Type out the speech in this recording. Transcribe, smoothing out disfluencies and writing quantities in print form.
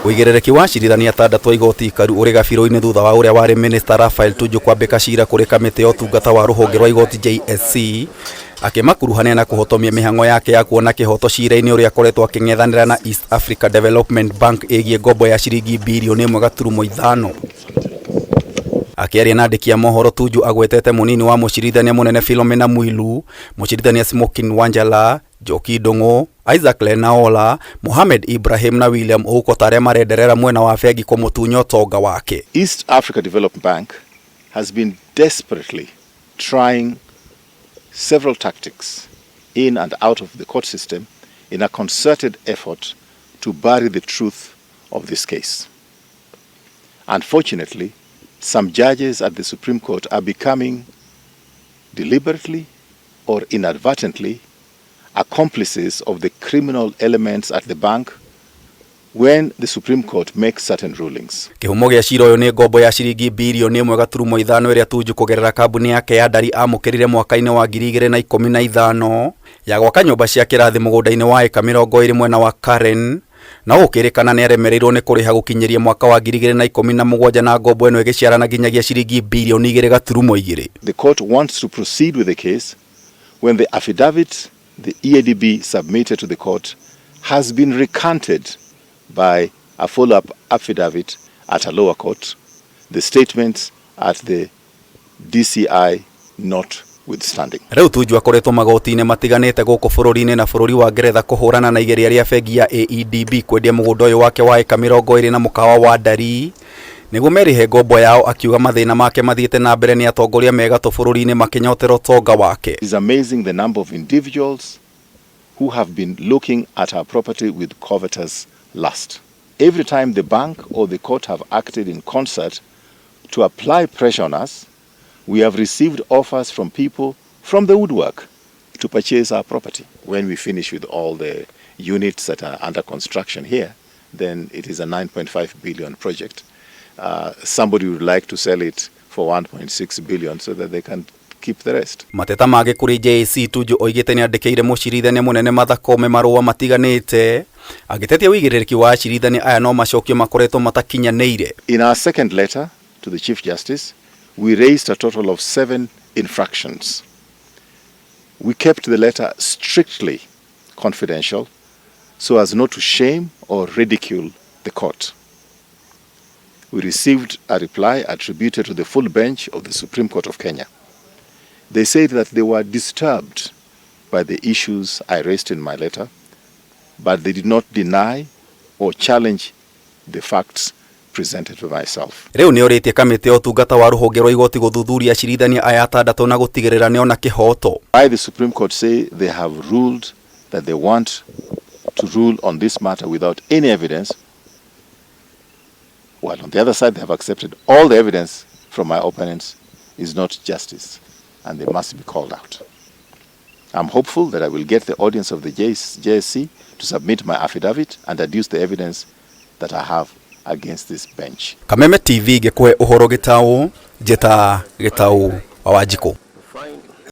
Ũigĩrĩrĩki wa acirithania atandatũ a igoti ikaru ũrĩ gabirũ-inĩ thutha wa ũrĩa warĩ minista Raphael Tuju kwambĩka cira kũrĩ kamĩtĩ ya ũtungata wa rũhonge rwa igoti JSC akĩmakuruhania na kũhotomia mĩhang'o yake ya kuona kĩhoto cira-inĩ ũrĩa akoretwo akĩng'ethanĩra na East Africa Development Bank ĩgiĩ ngombo ya ciringi birioni 1.5. Akĩaria na andĩki a mohoro Tuju agwetete mũnini wa mũcirithania mũnene Philomena Mwilu, mũcirithania Smokin Wanjala, Njoki Ndung'u, Isaac Lenaola, Mohamed Ibrahim na William Ouko ta arĩa marenderera mwena wa bengi kũmũtunya ũtonga wake. East Africa Development Bank has been desperately trying several tactics in and out of the court system in a concerted effort to bury the truth of this case. Unfortunately, some judges at the Supreme Court are becoming deliberately or inadvertently accomplices of the criminal elements at the bank when the Supreme Court makes certain rulings. Kĩhumo gĩa cira ũyũ nĩ ngombo ya ciringi birioni 1.5 ĩrĩa Tuju kũgerera kambuni yake ya ndari amũkĩrire mwaka-inĩ wa 2015 ya gwaka nyũmba cia kĩrathi mũgũnda-inĩ wa ĩka 20 mwena wa Karen, no gũkĩrĩkana nĩ aremereirwo nĩ kũrĩha gũkinyĩria mwaka wa 2017 na ngombo ĩno ĩgĩciarana nginyagia ciringi birioni 2.2. The court wants to proceed with the case when the affidavit the EADB submitted to the court has been recanted by a follow-up affidavit at a lower court, the statements at the DCI notwithstanding. Rĩu Tuju akoretwo magoti-inĩ matiganĩte gũkũ bũrũri-inĩ na bũrũri wa Ngeretha kũhũrana na igeria rĩa bengi ya AEDB kwendia mũgũnda ũyũ wake wa ĩka 20 na mũkawa wa ndari nĩguo merĩhe ngombo yao, akiuga mathĩna make mathiĩte na mbere nĩ atongoria megatũ bũrũri-inĩ makĩnyotera ũtonga wake. It is amazing the number of individuals who have been looking at our property with covetous lust. Every time the bank or the court have acted in concert to apply pressure on us, we have received offers from people from the woodwork to purchase our property. When we finish with all the units that are under construction here, then it is a 9.5 billion project. Somebody would like to sell it for 1.6 billion so that they can keep the rest. Mateta mangĩ kũrĩ JSC, Tuju oigĩte nĩ andĩkĩire mũcirithania mũnene Martha Koome marũa matiganĩte agĩtetia ũigĩrĩrĩki wa acirithania aya no macokio makoretwo matakinyanĩire. In our second letter to the Chief Justice, we raised a total of 7 infractions. We kept the letter strictly confidential so as not to shame or ridicule the court. We received a reply attributed to the full bench of the Supreme Court of Kenya. They said that they were disturbed by the issues I raised in my letter, but they did not deny or challenge the facts presented by myself. Rĩu nĩ orĩtie kamĩtĩ ya ũtungata wa rũhonge rwa igoti gũthuthuria acirithania aya atandatũ na gũtigĩrĩra nĩona kĩhoto. Why the Supreme Court say they have ruled that they want to rule on this matter without any evidence, while on the other side they have accepted all the evidence from my opponents, is not justice, and they must be called out. I'm hopeful that I will get the audience of the JSC to submit my affidavit and adduce the evidence that I have against this bench. Kameme TV ngĩkũhe ũhoro gĩtaũ, njĩta Gĩtaũ wa Wanjikũ.